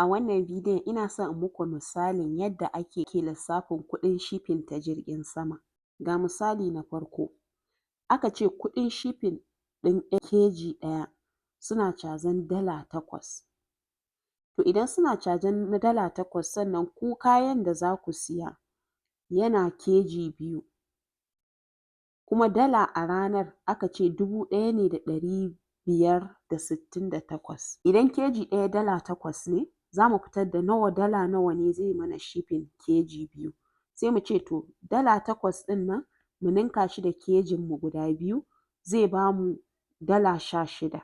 A wannan bidiyon ina son in muku misalin yadda ake lissafin kuɗin shipping ta jirgin sama. Ga misali na farko, aka ce kuɗin shipping ɗin kg ɗaya suna cazan $8. To, idan suna cajan na $8, sannan ku kayan da za ku siya yana kg 2, kuma dala a ranar aka ce 1,568. Idan kg ɗaya $8 ne, za mu fitar da nawa, dala nawa ne zai mana shipping kg 2. Sai mu ce to, $8 ɗin nan mu ninka shi da kejin mu guda biyu, zai bamu $16.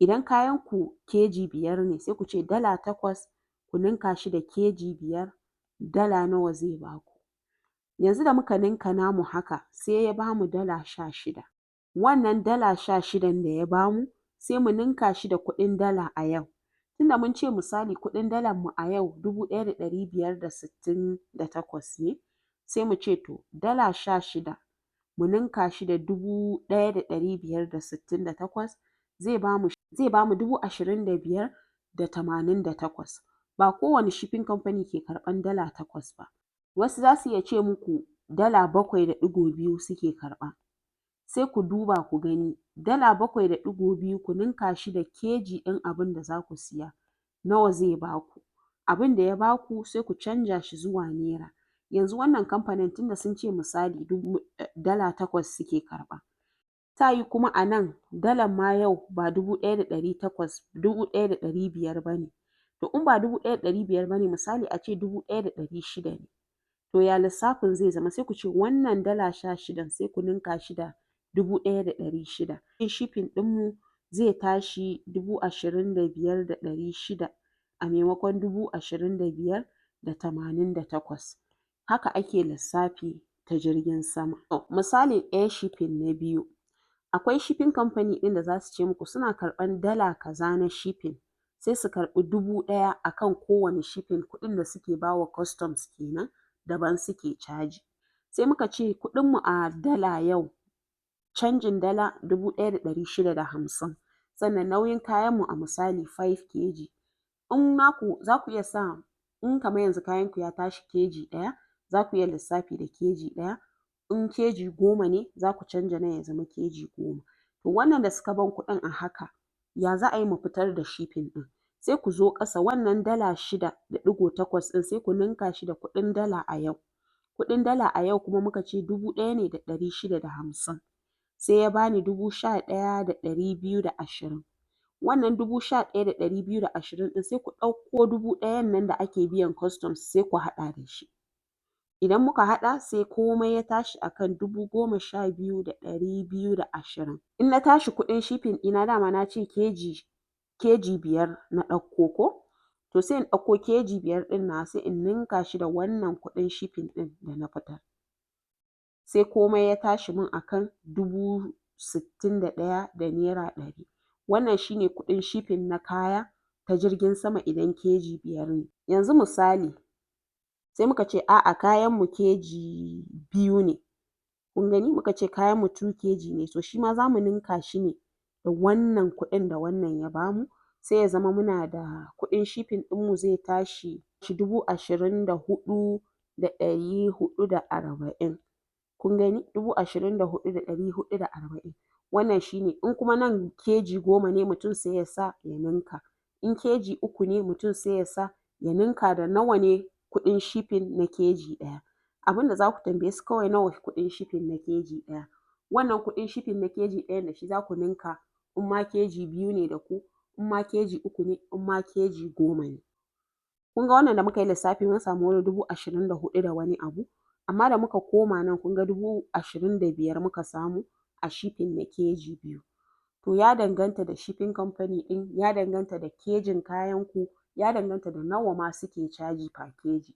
Idan kayan ku kg 5 ne, sai ku ce $8 ku ninka shi da kg 5, dala nawa zai baku? Yanzu da muka ninka namu haka, sai ya bamu $16. Wannan $16n da ya bamu, sai mu ninka shi da kuɗin dala a yau. Tunda mun ce misali kuɗin dalar mu a yau 1,568 ne, sai mu ce to, $16 mu ninka shi da 1,568 zai bamu 25,088. Ba kowane shipping company ke karɓan $8 ba. Wasu za su iya ce muku $7.2 suke karɓa. Sai ku duba ku gani, $7.2 ku ninka shi da kg ɗin abin da za ku siya, nawa zai baku? Abin da ya baku, sai ku canja shi zuwa naira. Yanzu wannan kamfanin, tunda sun ce misali $8 suke karɓa, ta yiwu kuma a nan dalar ma yau ba 1,800, 1,500 ba ne. To, in ba 1,500 ba ne, misali a ce 1,600 ne. To, ya lissafin zai zama? Sai ku ce wannan $16n sai ku ninka shi da 1,600. Shipping ɗinmu zai tashi 25,600 a maimakon 25,088. Haka ake lissafi ta jirgin sama. Misalin air shipping na biyu, akwai shipping company ɗin da za su ce muku suna karɓan dala kaza na shipping, sai su karɓi 1,000 a kan kowane shipping, kuɗin da suke ba wa customs kenan, daban suke caji. Sai muka ce kuɗinmu a dala yau, canjin dala 1,650, sannan nauyin kayanmu a misali 5 kg. In naku za ku iya sa, in kamar yanzu kayanku ya tashi kg 1, za ku iya lissafi da kg 1, in kg 10 ne, za ku canja nan ya zama kg 10. To, wannan da suka ban kuɗin a haka, ya za a yi mu fitar da shipping ɗin? Sai ku zo ƙasa, wannan $6.8 ɗin sai ku ninka shi da kuɗin dala a yau. Kuɗin dala a yau kuma muka ce 1,650, sai ya bani 11,220. Wannan 11,220 ɗin, sai ku ɗauko 1,000n nan da ake biyan customs, sai ku haɗa da shi. Idan muka haɗa, sai komai ya tashi a kan 12,220. In na tashi kuɗin shipping ɗina, dama na ce kg 5 na ɗauko ko? To, sai in ɗauko kg 5 ɗin nawa, sai in ninka shi da wannan kuɗin shipping ɗin da na fitar. Sai komai ya tashi min a kan 61,100. Wannan shi ne kuɗin shipping na kaya ta jirgin sama idan kg 5 ne. Yanzu misali, sai muka ce a'a, kayanmu kg 2 ne. Kun gani, muka ce kayanmu 2 kg ne, to shi ma za mu ninka shi ne da wannan kuɗin da wannan ya bamu, sai ya zama muna da kuɗin shipping ɗinmu zai tashi 24,440. Kun gani, 24,440. Wannan shi ne. In kuma nan kg 10 ne, mutum sai ya sa ya ninka. In kg 3 ne, mutum sai ya sa ya ninka da nawa ne kuɗin shipping na kg 1. Abin da za ku tambaye su kawai, nawa kuɗin shipping na kg 1. Wannan kuɗin shipping na kg 1n da shi za ku ninka, in ma kg 2 ne da ku, in ma kg 3 ne, in ma kg 10 ne. Kun ga wannan da muka yi lissafi, mun samu wani 24,000 da wani abu, amma da muka koma nan, kun ga 25,000 muka samu a shipping na kg 2. To, ya danganta da shipping company ɗin, ya danganta da kejin kayan ku, ya danganta da nawa ma suke caji per kg.